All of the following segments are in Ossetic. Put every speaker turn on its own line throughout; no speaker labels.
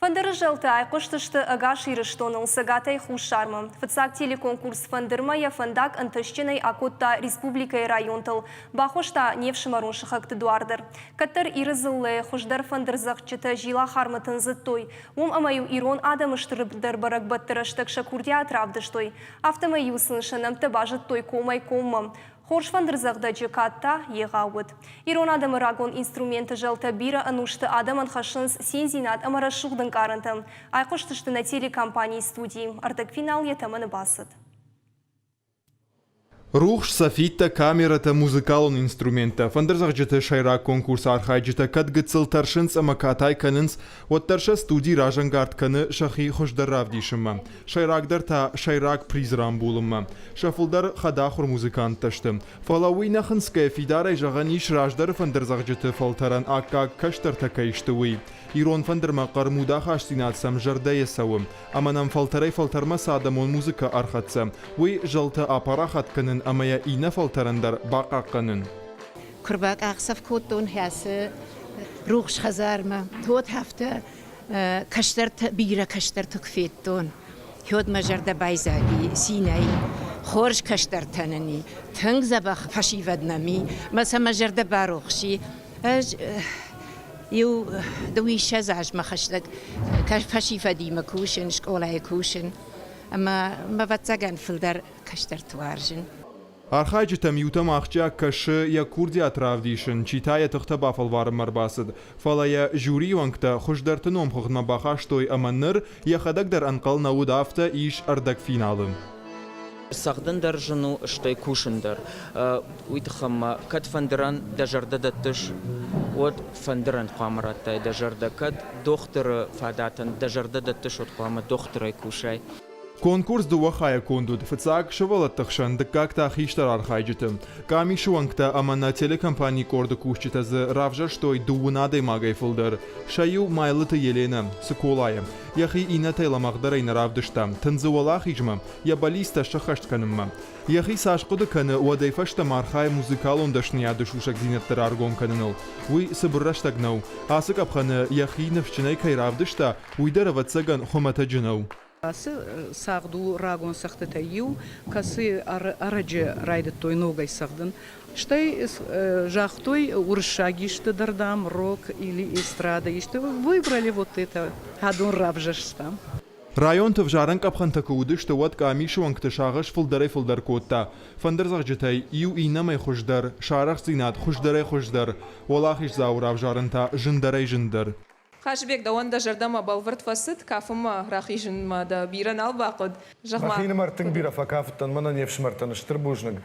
Фӕндыры зӕлтӕ айхъуыстысты ӕгас Ирыстоныл Цӕгатӕй Хуссармӕ. Фыццаг телеконкурс Фӕндырмӕ йӕ фӕндаг ӕнтыстджынӕй акодта республикӕйы районтыл, бахоста не фсымӕрон сыхӕгты дуар дӕр. Кӕддӕр Иры дзыллӕйы хуыздӕр фӕндырдзӕгъдджытӕ Зилахармӕ тындзыдтой, уым ӕмӕ-иу ирон адӕмы стырдӕр бӕрӕгбӕтты рӕстӕг сӕ курдиат равдыстой. Афтӕмӕй-иу сын сӕ нӕмттӕ базыдтой комӕй-коммӕ. Хорз фӕндырдзӕгъдӕджы кад та егъау уыд. Ирон адӕмы рагон инструменты зӕлтӕ бирӕ ӕнусты адӕмӕн хӕссынц циндзинад ӕмӕ рӕсугъд ӕнкъарӕнтӕ. Айхъуыстысты нӕ телекомпанийы студийы. Ӕрдӕгфинал йӕ тӕмӕны бацыд.
Рухс, софиттӕ, камерӕтӕ, музыкалон инструменттӕ, фӕндырдзӕгъдджыты сӕйраг конкурсы архайджытӕ кӕд гыццыл тӕрсынц ӕмӕ катай кӕнынц, уӕддӕр сӕ студи разӕнгард кӕны сӕхи хуыздӕр равдисынмӕ. Сӕйрагдӕр та сӕйраг приз рамбулынмӕ. Сӕ фылдӕр хӕдахуыр музыканттӕ сты. Фӕлӕ уый нӕ хынцгӕйӕ фидарӕй зӕгъӕн ис, раздӕры фӕндырдзӕгъджыты фӕлтӕрӕн аккаг кӕстӕртӕ кӕй сты, уый. Ирон фӕндырмӕ хъӕрмуд ахастдзинад сӕм зӕрдӕйӕ цӕуы. Ӕмӕ нӕм фӕлтӕрӕй-фӕлтӕрмӕ цы адӕмон музыкӕ ӕрхӕццӕ, уый зӕлтӕ апарахат кӕнын ӕмӕ йӕ иннӕ фӕлтӕрӕн дӕр бахъахъхъӕнын.
Куы рбакъахдзӕф кодтон хӕцы рухс хӕдзармӕ, уӕд афтӕ кӕстӕртӕ, бирӕ кӕстӕрты куы федтон, уӕд мӕ зӕрдӕ байдзаг и цинӕй. Хорз кӕстӕртӕ нын и, тынг дзӕбӕх фӕсивӕд нӕм и, мӕ сӕ мӕ зӕрдӕ барухс и. Ӕз иу дыууиссӕдз азмӕ хӕстӕг фӕсивӕдимӕ кусын, скъолайы кусын, ӕмӕ мӕ ӕвӕццӕгӕн фылдӕр кӕстӕрты уарзын.
Архайджытӕм иутӕм ахсджиаг кӕсы йӕ курдиат равдисын, чи та йӕ тыхтӕ бафӕлварынмӕ ӕрбацыд. Фӕлӕ йӕ жюрийы уӕнгтӕ хуыздӕрты номхыгъдмӕ бахастой ӕмӕ ныр йӕхӕдӕг дӕр ӕнхъӕл нӕ уыд, афтӕ ис ӕрдӕгфиналы.
Цӕгъдын дӕр зын у, стӕй кусын дӕр. Уый тыххӕй ма кӕд фӕндырӕн дӕ зӕрдӕ дӕттыс, уӕд фӕндырӕн хъуамӕ радтай дӕ зӕрдӕ. Кӕд дохтыры фадатӕн дӕ зӕрдӕ дӕттыс, уӕд хъуамӕ дохтырӕй кусай.
Конкурс дыууӕ хайӕ конд уыд: фыццаг сывӕллӕтты хсӕн, дыккаг та хистӕр архайджыты. Къамисы уӕнгтӕ ӕмӕ нӕ телекомпанийы къорды кусджытӕ дзы равзӕрстой дыууын адӕймагӕй фылдӕр. Сӕ иу Майлыты Еленӕ, Цыколайы. Йӕхи иннӕтӕй лӕмӕгъдӕрӕй нӕ равдыста, тындзы уӕлахизмӕ, йӕ бӕллицтӕ сӕххӕст кӕнынмӕ. Йӕхи цас хъуыды кӕны, уӕдӕй фӕстӕмӕ архайы музыкалон дӕсныйады сусӕгдзинӕдтӕ раргом кӕныныл. Уый цыбыр рӕстӕг нӕу. Ацы къӕпхӕны йӕхи ныфсджынӕй кӕй равдыста, уый дӕр, ӕвӕццӕгӕн, хуымӕтӕджы нӕу.
Ацы цагъд у рагон цӕгъдтытӕй иу, кӕцыйы ӕрӕджы райдыдтой ногӕй цӕгъдын. Стӕй загътой уырыссаг исты дӕр, дам, рок или эстрада исты. Выбрали вот это, адон равзӕрстам.
Районты ӕвзарӕн къӕпхӕнтӕ куы уыдысты, уӕд къамисы уӕнгты сагъӕс фылдӕрӕй-фылдӕр кодта. Фӕндырдзӕгъджытӕй иу иннӕмӕй хуыздӕр, сӕ арӕхстдзинад хуыздӕрӕй-хуыздӕр, уӕлахиздзауы равзарын та зындӕрӕй-зындӕр.
Хазбег, дӕуӕн дӕ зӕрдӕмӕ бӕлвырд фӕцыд, кафынмӕ рахизынмӕ дӕ бирӕ нал бахъуыд. Зӕгъ-ма.
Мӕхинымӕр тынг бирӕ фӕкафыдтӕн, мӕнӕн не фсымӕртӕн стыр бузныг,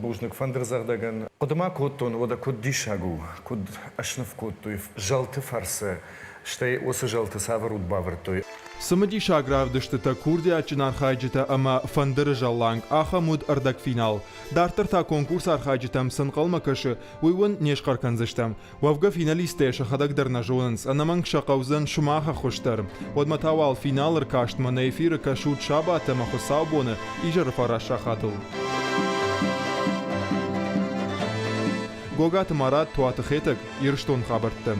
бузныг фӕндырдзӕгъдӕгӕн. Хъуыды ма кодтон, уӕдӕ куыд диссаг у, куыд ӕсныв кодтой зӕлты фӕрцы, стӕй уыцы зӕлты цавӕр уд бавӕрдтой.
Цымыдисаг равдыстытӕ, курдиатджын архайджытӕ ӕмӕ фӕндыры зӕлланг, ахӕм уыд ӕрдӕгфинал. Дарддӕр та конкурсы архайджытӕм цы ӕнхъӕлмӕ кӕсы, уый уын не схъӕр кӕндзыстӕм. Уӕвгӕ финалисттӕ сӕхӕдӕг дӕр нӕ зонынц, ӕнӕмӕнг сӕ хъӕудзӕн сымах ӕххуыс дӕр. Уӕдмӕ та уал финалы ркастмӕ нӕ эфиры кӕсут сабат ӕмӕ хуыцаубоны изӕры фараст сахатыл. Гогаты Марат, Туаты Хетӕг, Ирыстон хабӕрттӕ.